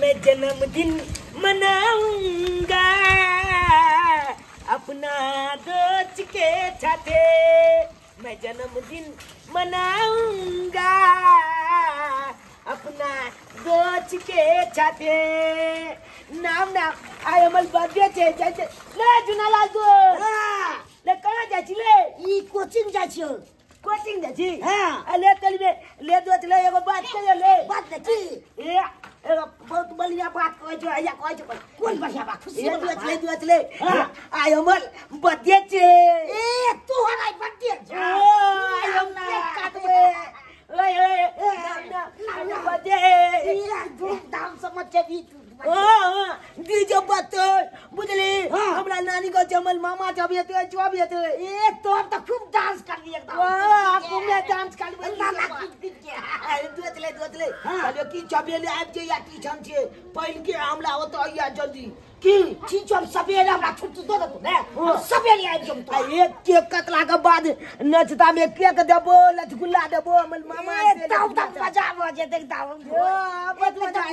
मैं जन्मदिन मनाऊंगा अपना दोस्त के साथे, मैं जन्मदिन मनाऊंगा अपना दोस्त के साथे। नाम नाम आय हमर बर्थडे छे, जाय छे ले जुनालाल दोस्त। ले कहाँ जाय छी ले? ई कोचिंग जाय छी। कोचिंग जाय छी? हां। ले तली में ले दोस्त ले एगो बात कहियो ले। बात ने की? ए एगो बहुत बढ़िया बात कहै छौ, हैया कहै छौ। कोन बढ़िया बात? खुशी ले दोस्त ले दोस्त ले। आय हमर बर्थडे छे। ए तोहर आइ बर्थडे छे? आय हम केक काटबै। ओए ओए नाम नाम बर्थडे। ई धूमधाम से मचेबी तू। डीजे बजतै बुझली। हमरा नानी गाँव छै, हमर मामा छै, अभी एतै चो अभी एतै। ए तोहर तऽ खूब डांस करबी एकदम। खूब डांस करबै। अरे दोस्त ले दोस्त ले कहलियो की सबेरे आबि जइया ट्यूशन छै पहिल के हमरा ओतऽ अइया जल्दी। की ठीक हम सबेरे हमरा छुट्टी दऽ देतौ ने, सबेरे आबि जम। आ एक केक कटला के बाद नचता में केक देबो, रसगुल्ला देबो हमर मामा। तब तब मजा भऽ जेतै एकदम।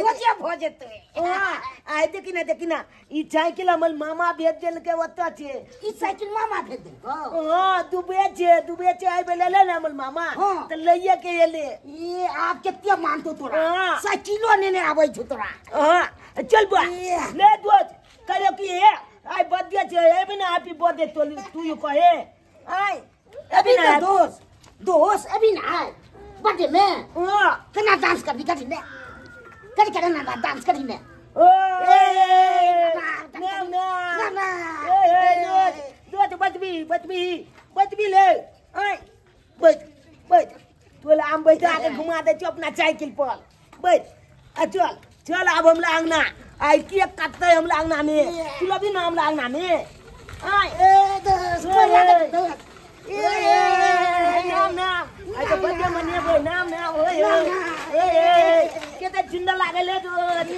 मजे भऽ जेतै। आइ देखी ना देखी ना ई साइकिल हमर मामा भेज देलकै ओतऽ छै। ई साइकिल मामा भेज देलकौ? हां दुबे छै, दुबे छै। आइ बेले ले ने हमर मामा तऽ लइए के एले। ई आब कते मानतौ तोरा, साइकिलो नेने आबै छौ तोरा। हां चल बुआ ले दोस्त कहियो की हे आइ बर्थडे छै, एबे ना हैप्पी बर्थडे तो तू you कहे। आइ अभी ना दोस्त दोस्त अभी ना आइ बर्थडे में। हां केना डांस करबी? करी ने करी करे ना डांस करी ने। ओ ना ना ना ए दोस्त दोस्त बचबी बचबी बचबी ले। आइ बैठ बैठ तोला हम बैठा के घुमा दै छियौ अपना साइकिल पर। बैठ आ चल चल आब हमरा अंगना। आइ केक काटतै हमरा अंगना में, तू लबी ना हमरा अंगना में। आइ ए दोस्त दोस्त ए नाम नाम आइ तऽ बर्थडे मनेबै। नाम नाम ओए ए के तऽ सुन्दर लागल है दोस्त।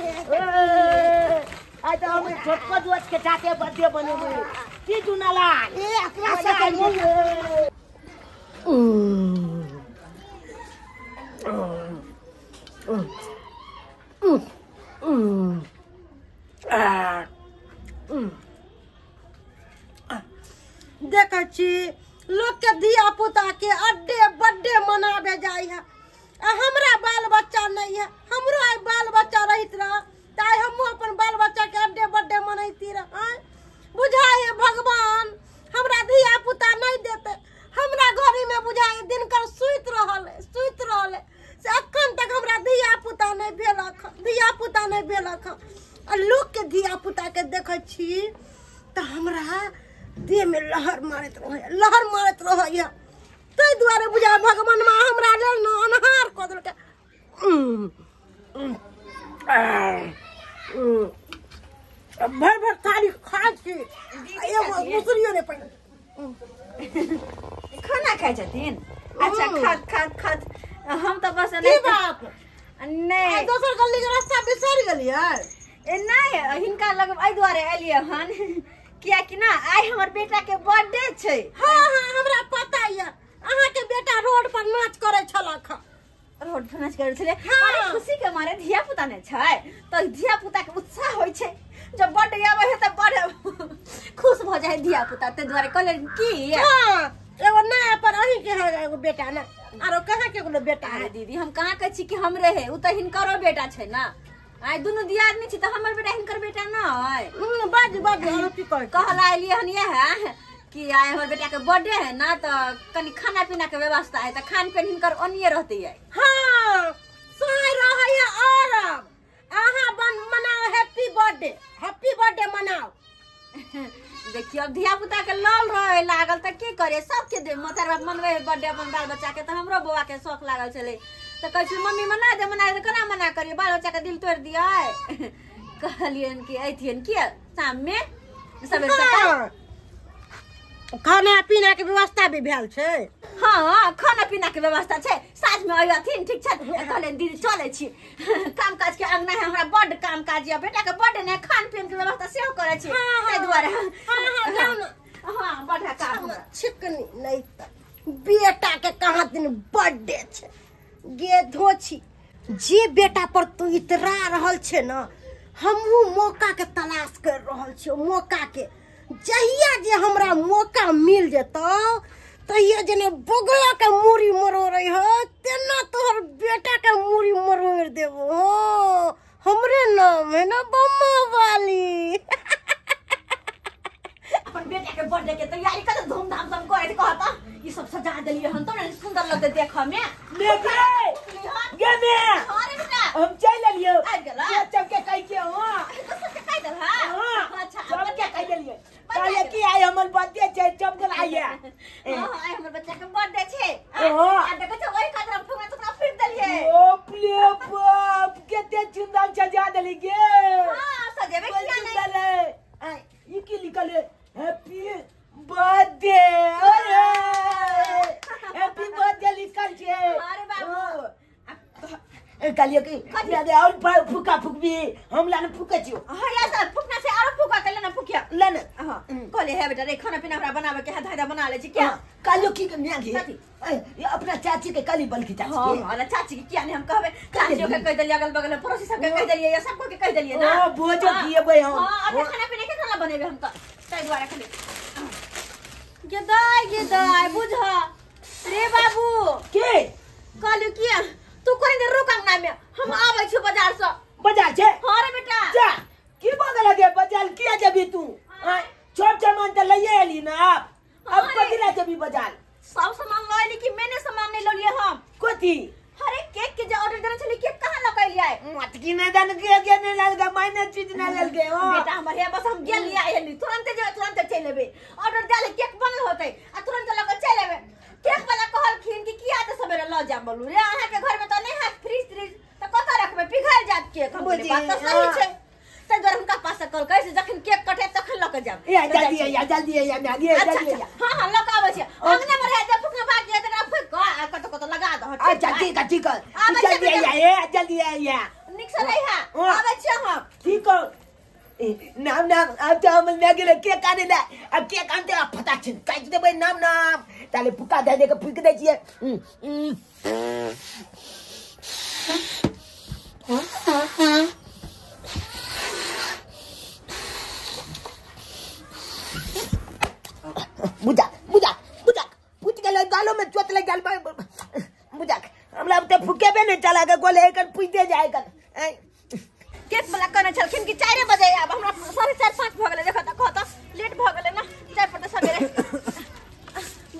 आइ तऽ हम छोटको दोस्त के साथे बर्थडे मनेबै। की जुनालाल ए अकरा से देखै छी लोक के धिया पुता के अड्डे बड्डे मनाबे जाइ है, आ हमरा बाल बच्चा नहीं है। हमरो आइ बाल बच्चा रहित रह तऽ आइ हमहूँ अपन बाल बच्चा के अड्डे बड्डे मनैती रह। बुझाइ है भगवान हमरा धिया पुता नहीं देते। हमरा घड़ी में बुझाइ दिनकर सुति रहल सुति रहल से अखन तक हमरा धिया पुता नहीं भेलक, धिया पुता नहीं भेलक। आ लोक के धिया पुता के देखै छी तऽ हमरा देह में लहर मारैत रहैया, लहर मारैत रहैया। ताहि दुआरे बुझा भगवान माँ हमरा लेल ने अन्हार कऽ देलकै। भरि भरि थाली खाइ छी, एगो मुसरियो नहि पहिने। खाना खाइ छथिन? अच्छा खात खात खात हम तऽ बस की बात नहि दोसर गली के रास्ता बिसरि गेलियै। ए नहि हिनका लग एहि दुआरे एलियै हन कियाकि ना आइ हमर बेटा के बर्थडे छै। हाँ हाँ हमरा पता ये, अहाँ के बेटा रोड पर नाच करे छलक। रोड पर नाच करे छलै। अरे खुशी के मारे धिया पुता ने छै तऽ धिया पुता के उत्साह होइ छै, जब बर्थडे आबै है तऽ बड़ खुश भऽ जाइ धिया पुता। ताहि दुआरे कहलियै की हाँ एगो नया पर अहीं के है एगो बेटा ने, आरो कहाँ के एगो बेटा है? दीदी हम कहाँ कहै छी कि हमरे है, उ तऽ हिनकरो बेटा छै ना। आइ दुनू दियादनी छी तऽ हमर बेटा हिनकर बेटा न। बाजू बाजू आरो की कहै? कहला एलियै हन इएह कि आइ हमर बेटा के बर्थडे है ना तऽ कनि खाना पीना के व्यवस्था है तऽ खान पीन हिनकर ओनिये रहतै आइ। हाँ साइ रहै है अरब, अहाँ मनाओ हैप्पी बर्थडे, हैप्पी बर्थडे मनाओ। देखियौ अब धिया पुता के लल रहे लागल तऽ की करे, सबके दे मतार बाप मनबै है बर्थडे अपन बाल बच्चा के। तऽ हमरो बौआ के शौक लागल छलै तऽ कहै छलै मम्मी मना दे मना दे, केना मना करियै बाल बच्चा के दिल तोड़ि दियै। कहलियनि कि अयथिन कि शाम में सबेर सकाल। खाना पीना के व्यवस्था भी भेल छै? हाँ खाना पीना के व्यवस्था छै, साँझ में अयथिन ठीक छै। कहलियनि दीदी चलै छी, काम काज के अंगना है हमरा बड्ड काम काज यऽ, बेटा के बड्ड ने खान पीन के व्यवस्था सेहो करै छी ताहि दुआरे। हाँ बड्ड काम छिकनी नहीं तऽ बेटा के कहाँ दिन बर्थडे छै। गे धोछी जे बेटा पर तू इतरा रहल छे न हमहूँ मौका के तलाश कर रहल छियै मौका के। जहिया जे हमरा मौका मिल जेतौ तहिया जेना बगुला के मूड़ी मरोड़ै है तेना तोहर बेटा के मूड़ी मरोड़ देबो। हो हमरे नाम है ना बम्मा वाली। अपन बेटा के बर्थडे के तैयारी कर धूमधाम से करे कहता ई सब सजा देलिए हन तब ने सुंदर लगते देख में। गे मे अरे बेटा हम चल लेलियो आबि गेला सबके कहि के हां सबके कहि देल हां। अच्छा सबके कहि देलिए कहले की आइ हमर बर्थडे छै चमकल आइया। हां आइ हमर बच्चा के बर्थडे छै। आ देखै छ ओही खातिर हम फुकना टुकना फिर देलिए। ओ प्ले बाप केते सुंदर सजा देली गे। हां सजेबे किया नहीं। आ ई की लिखल है हैप्पी बर्थडे। अरे हैप्पी बर्थडे लिखल छै। अरे बाबू कहलिए कि और फूका फूकबी हम ला ने फूकै छियो। हां या सब फूकना छै आरो फूका के लेना फूकिया ले ने। हां कहले हे बेटा रे खाना पीना हमरा बनावे के है धाधा बना ले छी क्या। कहलियो की न्या गे अपना चाची के कहली बल्कि चाची के। हां चाची के किया नहीं हम कहबे चाचियो के कह देलिए अगल बगल में पड़ोसी सब के कह देलिए या सबको के कह देलिए ना। हां भोजो किएबै हम। हां अब खाना पीना के खाना बनेबे हम त तै दुआरे खाली गेदाय गेदाय बुझ रे बाबू के कहलियो किया तू कोनी देर रुक अंगना में हम आबै छी बाजार से। बाजार छै? हां रे बेटा जा की बगल गे बाजार किया जेबी तू? छोट सामान त लइए एली ना आप अब कथी ला जेबी बाजार? सब सामान ल एली कि मैंने सामान नहीं ललिए हम। कथी? अरे केक के जे ऑर्डर देने छली केक कहां ल के आए? मटकी नहीं दन के के नहीं लल गे मैंने चीज ना लल गे। हां बेटा हमर हे बस हम गेल लिया एली तुरंत जे तुरंत चल लेबे ऑर्डर देले केक बनल होतै आ तुरंत ल के चल लेबे। केक वाला कहलखिन कि किया त सबेरे ल जा बोलू रे अहाँ के घर में त नहीं है फ्रिज त्रिज त कत रखबे पिघल जात केक। हम बोले बात त सही छै तै दुआरे हुनका पास से कॉल करै से जखन केक कटे तखन ल के जाब। ए जल्दी आ जल्दी आ मागी जल्दी आ। हां हां ल के आबै छी अंगने में रह जा फुकना भाग जा तकरा फुक के आ कत कत लगा दह। अच्छा ठीक है ठीक है जल्दी आ ए जल्दी आ निक से रही है आबै छी हम। ठीक हो नाम नाम अब तो हम मैं गेले केक आने ला अब केक आनते फटाक से काटि देबै नाम नाम ताले फुका दे दे के फुक दै छियै। बुझा बुझा बुझा फुट गेलै गालो में चोट लग गेल बुझा हमरा त फुकेबे नहीं चला के गोले एकर फुइते जाय कर। केक वाला कहने छलखिन कि 4 बजे आब हमरा 4:30 5 भ गेलै देखो त कहत लेट भ गेलै ना 4 पर त सबेरे।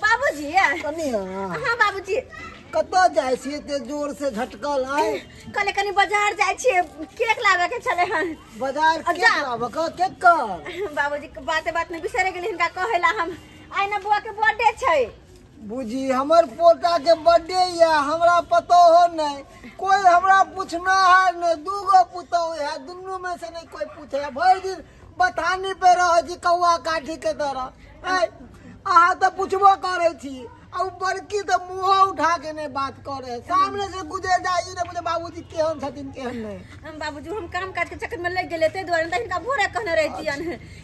बाबूजी कनी हां बाबूजी कतौ जाइ छी एते जोर से झटकल आय? कहले कनी बाजार जाइ छी केक लावे के छले हन। बाजार केक लावे के केक कर? बाबूजी के बाते बात में बिसरे गेली हिनका कहेला हम आइ ना बुआ के बर्थडे छै। बुझी हमर पोता के बर्थडे या हमरा पतो हो नहीं कोई हमरा पूछना है नहीं दूगो पुतहु है दुनू में से नहीं कोई पूछे भरि दिन बथानी पे रह छी कौआ काठी के तरह। अहाँ तो पूछबो करे छी आ बड़की तो मुँह उठा के नहीं बात करे सामने से गुजर जाय ई नहीं बुझे बाबूजी केहन छथिन केहन नहीं। हम बाबूजी हम काम काज के चक्कर में लग गेले ते दुआरे त हिनका भोरे कहने रहतियन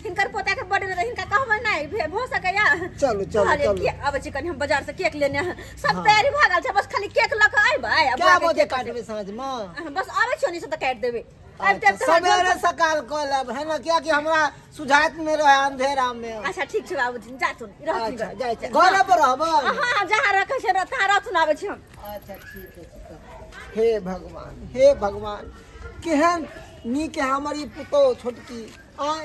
हिनकर पोता के बर्थडे रहे हिनका कहबै नहीं भो सकैया। चलू चलू चलू आबै छी कनी हम बाजार से केक लेने सब तैयारी भ गेल छै बस खाली केक ल के आइबै। अब क्या बजे काटबे साँझ में? बस आबै छी ओनी से त काटि देबै। सवेरे सकाल कऽ लेब है ना कियाकि हमरा सुझात में रहे अंधेरा में। अच्छा ठीक छै बाबूजी जातुन रहथिन। अच्छा जाइ छी घर पर रहब? हां जहां रखै छै तहां रहथुन आबै छी हम। अच्छा ठीक है। हे भगवान हे भगवान केहन नीक है हमर ई पुतोह छोटकी आय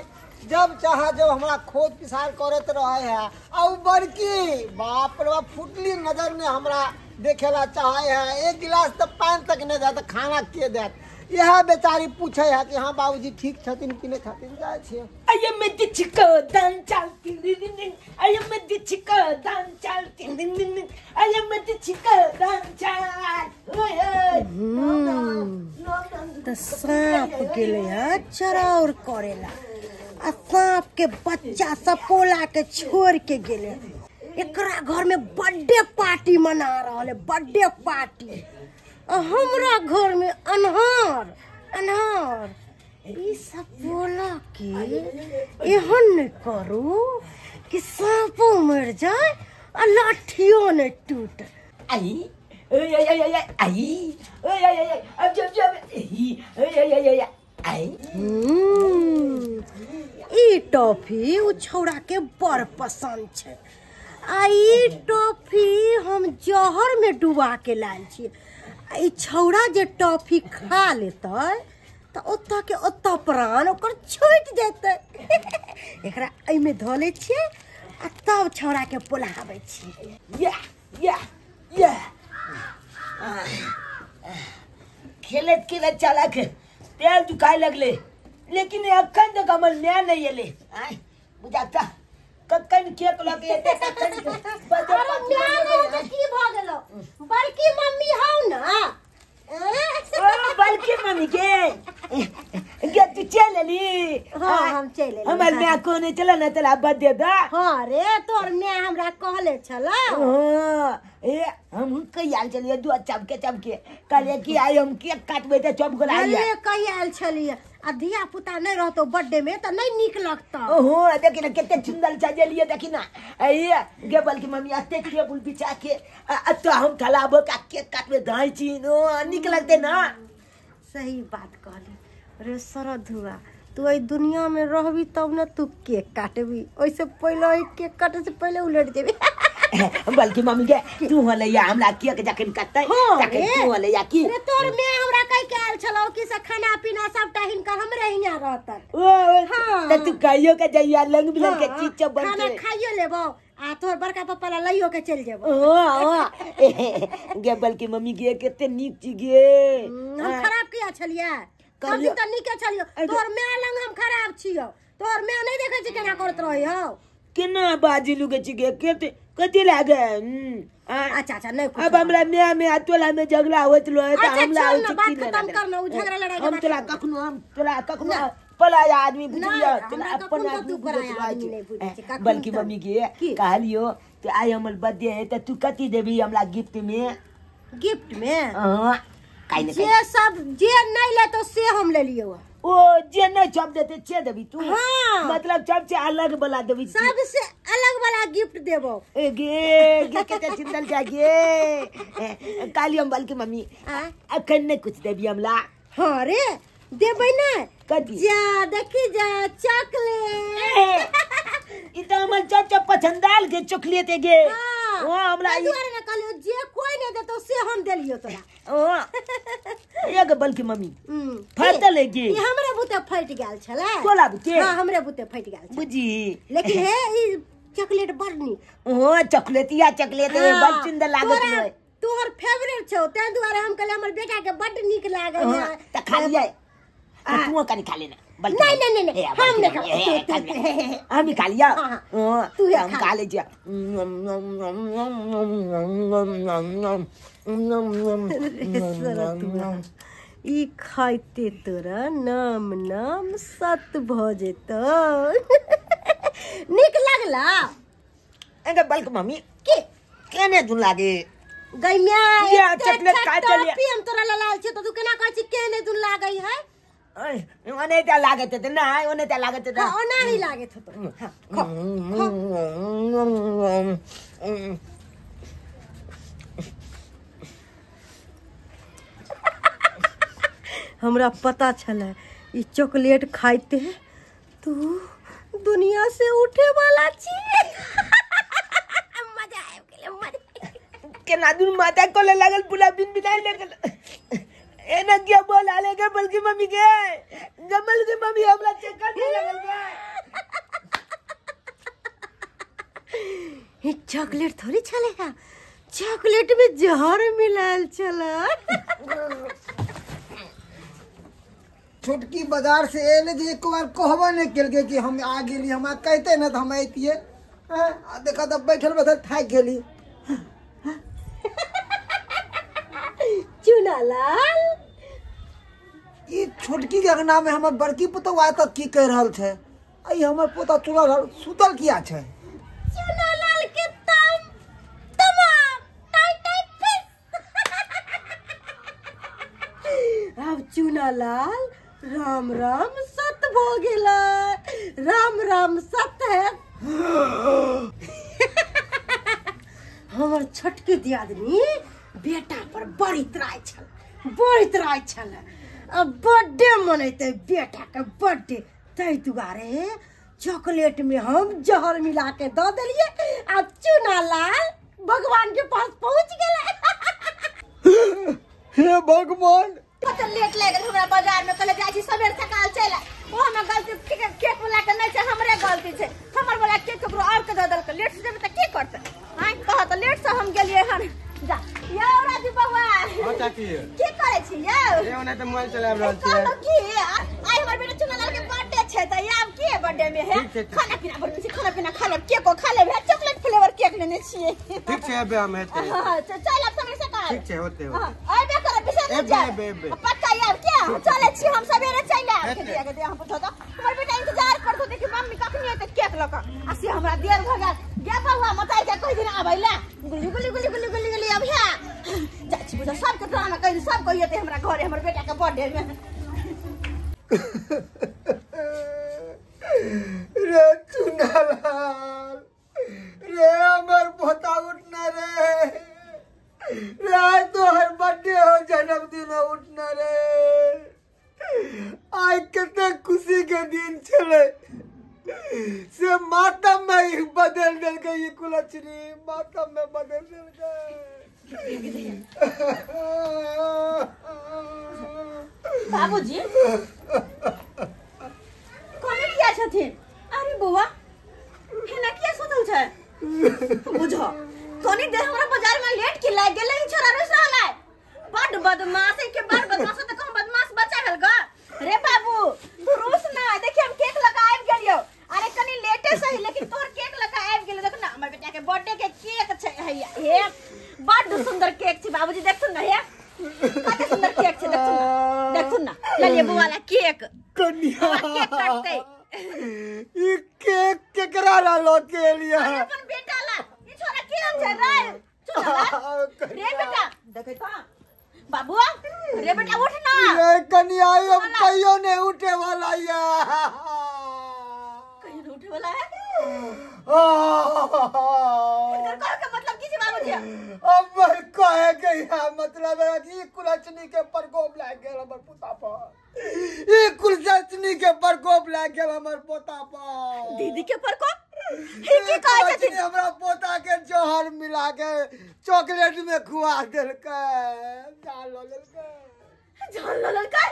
जब चाह जब हमरा खोज पिसार करत रहे है आ उ बड़की बाप रे बाप फुटली नजर में हमरा देखेला चाहे है एक गिलास त पानि तक नहीं देत खाना के देत। यह बेचारी पूछे है कि हाँ बाबूजी ठीक छथिन कि नहीं छथिन। जाइ छियै I am दिछक दान चाल दिन दिन दिन I am दिछक दान चाल दिन दिन दिन I am दिछक दान चाल। ओए त सांप गेलै है चरौर करेला आ सांप के बच्चा सपोला के छोड़ के गेलै। एकरा घर में बर्थडे पार्टी मना रहल है बर्थडे पार्टी हमरा घर में अन्हार अन्हार। ई सपोला के एहन नहीं करू कि सांपो मर जाए आ लाठियो नहीं टूट। आई ओए ओए ओए आई ओए ओए ओए अब जब जब ओए ओए ओए आई ई टॉफी उ छौड़ा के बड़ पसंद छै आ ई टॉफी हम जहर में डुबा के लायल छियै। ई छौड़ा जे टॉफी खा लेतै तऽ ओतऽ के ओतऽ प्राण ओकर छूटि जेतै। एकरा एहिमे धऽ लै छियै आ तब छौड़ा के पोल्हाबै छियै। या या या खेलत खेलत चालक तेल दुखाए लगले लेकिन अखन तक हमर माय नहीं एले। आय बुझाता कखन केक लऽ के एते कखन के अरे माय नहीं तऽ की भऽ गेलो बड़की मम्मी हौ ना। ओ बड़की मम्मी के गे तू चल एली। हां हम चल एली। हमर माय कोने चल ना तला बर्थडे दा। हां रे तोर माय हमरा कहले छला। हां ए हम कहि आयल छलियै दू चमके चमके कहलियै कि आइ हम केक काटबै तऽ चमक आइए कहि आयल छलियै आ धिया पुता नहीं रहतो बर्थडे में तऽ नहीं नीक लगतो। ओहो देखी ना कते सुंदर सजेलियै देखी ना ए गे बल्कि मम्मी एते टेबुल बिछा के अतऽ हम थलाबो का केक काटबै धाइ छी नो नीक लगतै ना। सही बात कहली रे सरधुआ तू एहि दुनिया में रहबी तब ना तू केक काटबी ओहिसे पहिले केक काटे से पहिले उलट जेबी। बल्कि मम्मी के तू होलैया हमरा केक जखन कटतै तखन तू होलैया की रे तोर माय हमरा कहि के आयल छलौ कि से खाना पीना सबटा हिनकर हमरे हियां रहतन। ओ त तू कहियो के जइया लंग बिलंग के चीज सब बनते खाना खाइयो लेबो आ तोर बड़का पप्पा ला लइयो के चल जेबो। ओ गे बल्कि मम्मी गे कते नीक छी गे। हम खराब किया छलियै हम त नीके छलियो तोर माय लंग हम खराब छियो तोर माय नहीं देखै छी केना करत रहै हौ केना बाजिलु के छी गे केते कथी लागे। अच्छा अच्छा नहीं अब हमरा माय में आ तोला में झगड़ा होइत रहे त हमरा होइत बात खत्म करना उ झगड़ा लड़ाई के हम तोला कखनो हम तोला कखनो पलाया आदमी बुझलियो तोला अपन आदमी बुझलियो। बल्कि मम्मी के कहलियो त आइ हमर बर्थडे है त तू कथी देबी हमरा गिफ्ट में। गिफ्ट में हां काई ने जे सब जे नहीं लेतो से हम ले लियो। ओ जे नहीं सब देते छे देबी तू। हाँ। मतलब सबसे अलग वाला देबी सबसे अलग वाला गिफ्ट देबो। ए गे गे कते चिंतल जा गे काली हम बल्कि मम्मी अखन नहीं कुछ देबी हमला। हां रे देबै ना कथी जा देखी जा चॉकलेट ई त हमर चाचा पसंदाल के चॉकलेट गे। हां हमरा ई दुआरे ना कहलियो जे कोई नहीं देतो से हम देलियो तोरा। ओ एक बल्कि मम्मी फटल गे ई हमरे बुते फट गेल छले तोला बुते। हां हमरे बुते फट गेल बुझी लेकिन हे ई चॉकलेट बड़ नीक। ओ चॉकलेटिया चॉकलेट बड़ सुंदर लागत रहे तोहर फेवरेट छौ तै दुआरे हम कहले हमर बेटा के बड़ नीक लागै है त खा लियै तू कनी खा लेना। नहीं नहीं नहीं हम नहीं खा हम ही खा लिया। तू हम खा ले जिया। ई खाइते तोरा नाम नाम सत भ जेतौ। नीक लागला एंगे बल्क मम्मी के केने दुन लागे गई my या चॉकलेट खा चलिए हम तोरा लाल छी त तू केना कहै छी केने दुन लागै है ओने त लागत त ना ओने त लागत त हां ओना ही लागत होतो। हां खा खा हमरा पता छले ई चॉकलेट खाइते तू दुनिया से उठे वाला छी। मजा आबि गेलै मजा केना दुन माता कोले लागल पूरा बिन बिनाय लागल एना क्या बोल आले के बल्कि मम्मी के गमल के मम्मी हमरा चक्कर दे लगल गे। ये चॉकलेट थोड़ी छले है चॉकलेट में जहर मिलाल छला। छोटकी बाजार से एले जे एक बार कहबो नहीं केलके कि हम आ गेली हमरा कहते ना त हम अइतिए। हां देखा त बैठल बैठल थाक गेली। चुनालाल ई छोटकी के अंगना में हमर बड़की पुतहु आय तक की कह रहल छै ई हमर पोता चुनालाल सुतल किया छै। चुनालाल के तम तमाम टाइ टाइ फिस। अब चुनालाल राम राम सत भ गेला राम राम सत है। हमर छोटकी दियादनी बेटा पर बड़ इतराइ छल बड़ इतराइ छल। अब बर्थडे मनेतै बेटा के बर्थडे, ताहि दुआरे चॉकलेट में हम जहर मिला के दऽ देलियै आ चूना लाल भगवान के पास पहुंच गेलै। हे भगवान, कते लेट लागि गेल हमरा बाजार में, कहले जाइ छी सबेर सकाल चलि आइ। ओ हमरा गलती केक वाला के नहि छै, हमरे गलती छै। हमर वाला केक ककरो और के दऽ देलकै, लेट से जेबै तऽ की करतै? आँय कह तऽ लेट से हम गेलियै हन। जा यौ राजू बौआ। हां चाची, की करै छी यौ? ए ओना तऽ मोबाइल चला रहल छी। कहलहुँ की आइ हमर बेटा चुना लाल के बर्थडे छै, तऽ आब की बर्थडे में है ठीक छै। खाना पीना बनबै छी, खाना पीना खा लेब, केको खा लेब, है चॉकलेट फ्लेवर केक लेने छियै। ठीक छै, अबे हम हेतै। हां चल आब सबेर सकाल। ठीक छै, होते होते। हां आबे करब, बिसरि नहि एबे, जायब। एबे, एबे। पक्का आब के हम चलै छी, हम सबेरे चलि आयब। हेतै। के दिया हम पूछो तऽ हमर बेटा इंतजार करतो देखि मम्मी कखनी एतै केक लऽ कऽ, आ से हमरा देर भऽ गेल। गे बौआ मताई के कहि दिन आबै ले, गुली गुली गुली गुली गुली गुली अब है जाइ छी बुझो सबके तोरा में कहि सब कहि एतै हमरा घरे हमर बेटा के बर्थडे में। रे चुनालाल रे, हमर पोता उठना रे, रे आज तोहर बर्थडे हो, जन्मदिन हो, उठना रे। आज कते खुशी के दिन छलै से मातम में ही बदल देलकै ई कुलक्षणी, मातम में बदल देलकै। बाबूजी कोने किया छथिन? अरे बौआ हेना किया सुतल छै? बुझो कोनी देर हमरा बाजार में लेट के लागि गेलै, ई छोरा रुस रहल है। बड बदमाश है के, बड बदमाश त कम बदमाश बच्चा भेल ग। रे बाबू तू रुस ना, देखि हम केक लगा आबि गेलियौ। अरे कनी लेटे सही लेकिन तोहर केक लगा आबि गेलै। देख ना हमर बेटा के बर्थडे के केक छै, हैया हे बड सुंदर केक छै बाबूजी, देखथुन ना हे कते सुंदर केक छै, देखथुन ना, देखथुन ना। ले लिअ बौआ ला केक, कनिया केक कटतै। ई केक केकरा ला लऽ के एलियै? अरे अपन बेटा ला। ई छोरा केहन छै रे? चुना रे बेटा, देखै त बाबू रे बेटा उठ ना। रे कनिया अब कहियो नहीं उठे वाला या, कहियो नहीं उठे वाला है। इधर कहे के मतलब की छै बाबूजी? अब कहे के या मतलब है कि कुलक्षणी के प्रकोप लागि गेल हमर पोता पर, ई कुलक्षणी के प्रकोप लागि गेल हमर पोता पर। दीदी के प्रकोप? ई की कहै छथिन? हमरा पोता के जहर मिला के चॉकलेट में खुआ देलकै, जान लऽ लेलकै। जान लऽ लेलकै?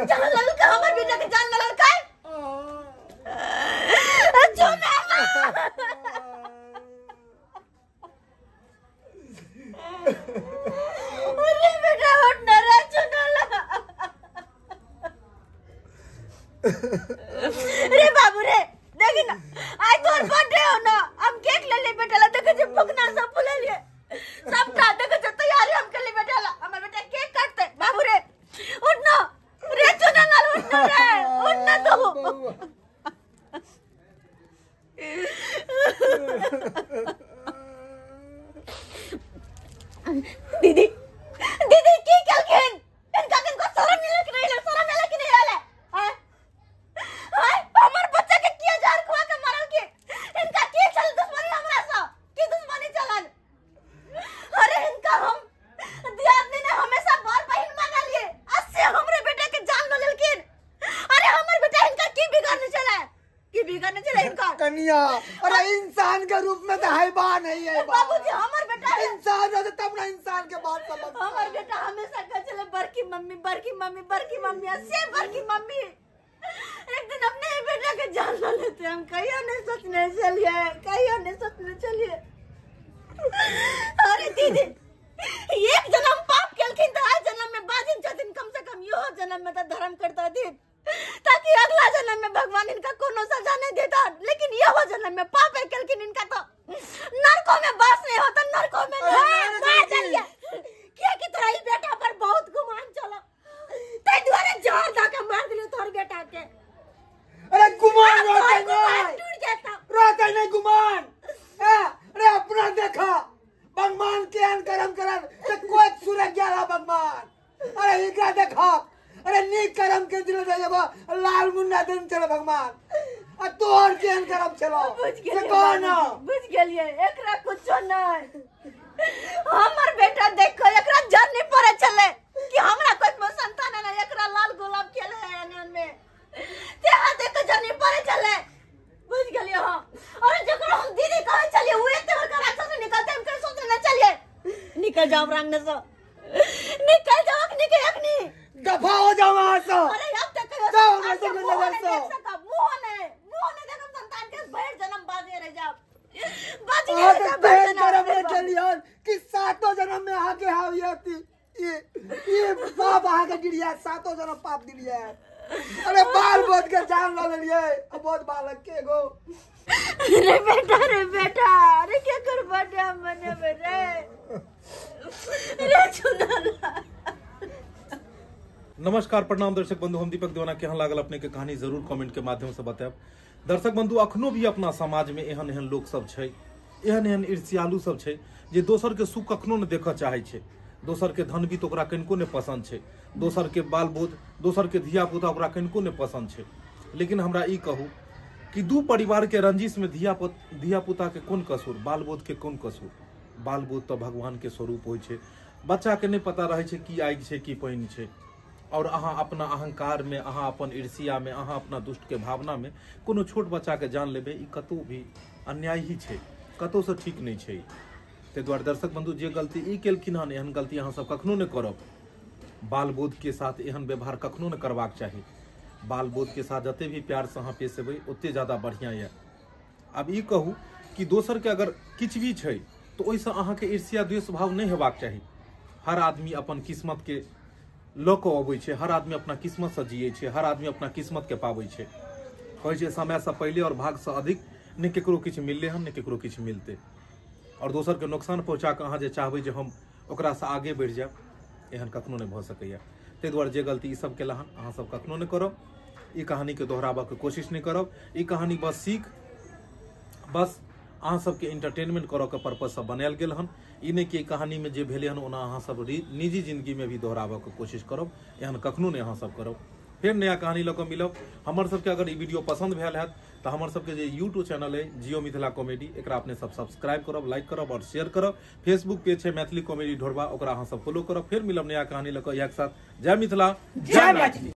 जान लऽ लेलकै हमर बेटा के, जान लऽ लेलकै? चुना अरे बेटा उठ ना रे चुना रे बाबू रे, देखी ना आज तोहर बर्थडे हो ना, हम केक ले ले बेटा ला, देखे छे फुकना सब फुलेलिए सबटा, देखे छे तैयारी हम के ले बेटा ला, हमर बेटा केक काटते। बाबू रे उठ ना रे चुना लाल, उठ ना रे, उठ ना तू। दीदी दीदी की केलखिन? इनका किनको शरम मिले कि नहीं, शरम मिले कि नहीं आले? आय आय हमर बच्चा के किया जहर खुआ के मारल के? इनका की छल दुश्मनी हमरा से? की दुश्मनी चलन? अरे इनका हम दियादनी ने हमेशा बर बहिन मानलिए, अस्से हमरे बेटा के जान ल लेलखिन। अरे हमर बेटा इनका की बिगाड़ने चला, की बिगाड़ने चला इनका? कनिया अरे इंसान के रूप में तो हैबा नहीं है बाबूजी, हमर बेटा इंसान रहते तब ना इंसान के बात समझ। हमर बेटा हमेशा कहे छले बड़की मम्मी, बड़की मम्मी, बड़की मम्मी, से बड़की मम्मी। एक दिन अपने ही बेटा के जान ल लेते, हम कहियो नहीं सोचने चलिए, कहियो नहीं सोचने चलिए। अरे दीदी एक जन्म पाप केलखिन तऽ आज जन्म में बाजिन छथिन, कम से कम इहो जन्म में तऽ धर्म करता दिन, ताकि अगला जन्म में भगवान इनका कोनो सजा नहीं देता। लेकिन इहो जन्म में पाप केलखिन इनका तो नरकों में वास नहीं होता, नरकों में मार चलिए। किया कि तोरा ई बेटा पर बहुत गुमान चला, ताहि दुआरे जहर दऽ के मार देलियै तोहर बेटा के। अरे गुमान रहतै नहीं, टूट जेता रहतै नहीं गुमान। अरे अपना देखा भगवान केहन करम करन से कोई सूरज गेला भगवान। अरे एकरा देखा, अरे नीक करम के दिल एगो लाल मुन्ना दिन चलो भगवान, आ तोहर केहन करम चलो बुझ से गेलियै कह ना। बुझ गेलियै, एकरा कुछो नहीं। हमर बेटा देखो एकरा जर नहीं पड़े छले, कि हमरा कोई में संतान ना एकरा लाल गुलाब खेले है आंगन में ते हाथ देख के जनी पड़े चले बुझ गेलिए हम। और जकरा हम दीदी कहे चलिए उ एते बड़का राक्षस निकलते हम कहीं सोचने न चलिए निकल जाओ रंग से निकल जाओ अखनी के अखनी दफा हो जाओ वहां से। अरे अब तक जाओ हमरा सब के नजर से। मुंह ने देखम संतान के भर जन्म बाजे रह जाओ बाज के रह जाओ भर बहन जन्म करब चलियन कि सातों जन्म में आके हावियती ये पाप आके गिरिया सातों जन्म पाप दिलिया। अरे बाल बोध के जान ल लेलिए बहुत बालक के एगो। रे बेटा रे बेटा अरे क्या कर बर्थडे मनेबे रे रे चुनाला। नमस्कार प्रणाम दर्शक बंधु, हम दीपक दीवाना। केहन लागल अपने के कहानी जरूर कमेंट के माध्यम से बतायब। दर्शक बंधु, अखनो भी अपना समाज में एहन एहन लोक सब छै, एहन एहन ईर्ष्यालु सब छै जे दोसर के सुख कखनो ने देखऽ चाहै छै। दोसर के धन भी तो ओकरा कनिको नहि पसंद छै, दोसर के बाल बोध, दोसर के धिया पुता ओकरा कनिको नहि पसंद छै। लेकिन हमरा ई कहू कि दू परिवार के रंजिश में धिया पुता के कोन कसूर, बाल बोध के कोन कसूर? बाल बोध तो भगवान के स्वरूप होइ छै। बच्चा के नहि पता रहै छै की आगि छै की पानि छै। और अहाँ अपना अहंकार में, अहाँ अपन ईर्ष्या में, अहाँ अपना दुष्ट के भावना में कोनो छोट बच्चा के जान लेबै, ई कतौ भी अन्याय ही छै, कतौ से ठीक नहि छै। ताहि दुआरे दर्शक बंधु, जे गलती ई केलखिन हन, एहन गलती अहाँ सब कखनो नहि करब। बाल बोध के साथ एहन व्यवहार कखनो नहि करबाक चाही। बाल बोध के साथ जते भी प्यार से अहाँ पेश एबै ओते ज्यादा बढ़िया यऽ। आब ई कहू कि दोसर के अगर किछु भी छै तऽ ओहिसँ अहाँके ईर्ष्या द्वेष भाव नहि हेबाक चाही। हर आदमी अपन किस्मत के लऽ कऽ अबै छै, हर आदमी अपना किस्मतसँ जियै छै, हर आदमी अपना किस्मतके पाबै छै। कहै छै समयसँ पहिले और भागसँ अधिक नहि केकरो किछु मिललै हन, नहि केकरो किछु मिलतै। और दोसरके नुकसान पहुँचा कऽ अहाँ जे चाहबै जे हम ओकरासँ आगे बढ़ि जायब, एहन कखनो नहि भऽ सकैए। ताहि दुआरे जे गलती ईसब केला हन अहाँ सब कखनो नहि करब। ई कहानीके दोहराबऽके कोशिश नहि करब। ई कहानी बस सीख, बस अहाँ सबके इंटरटेनमेंट करऽ के पर्पजसँ बनायल गेल हन। ई नहि कि कहानी में जे भेलै हन ओना अहाँ सब निजी जिंदगी में भी दोहराबऽ के कोशिश करब, एहन कखनो नहि अहाँ सब करब। फेर नया कहानी लऽ कऽ मिलब। हमर सबके अगर ई वीडियो पसंद भेल हैत तऽ हमर सबके जे यूट्यूब चैनल है जियो मिथिला कॉमेडी, एकरा अपने सब सब्सक्राइब करब, लाइक करब और शेयर करब। फेसबुक पेज है मैथिली कॉमेडी ढोरबा, ओकरा अहाँ सब फॉलो करब। फेर मिलब नया कहानी लऽ कऽ इएह के साथ। जय मिथिला, जय मैथिली।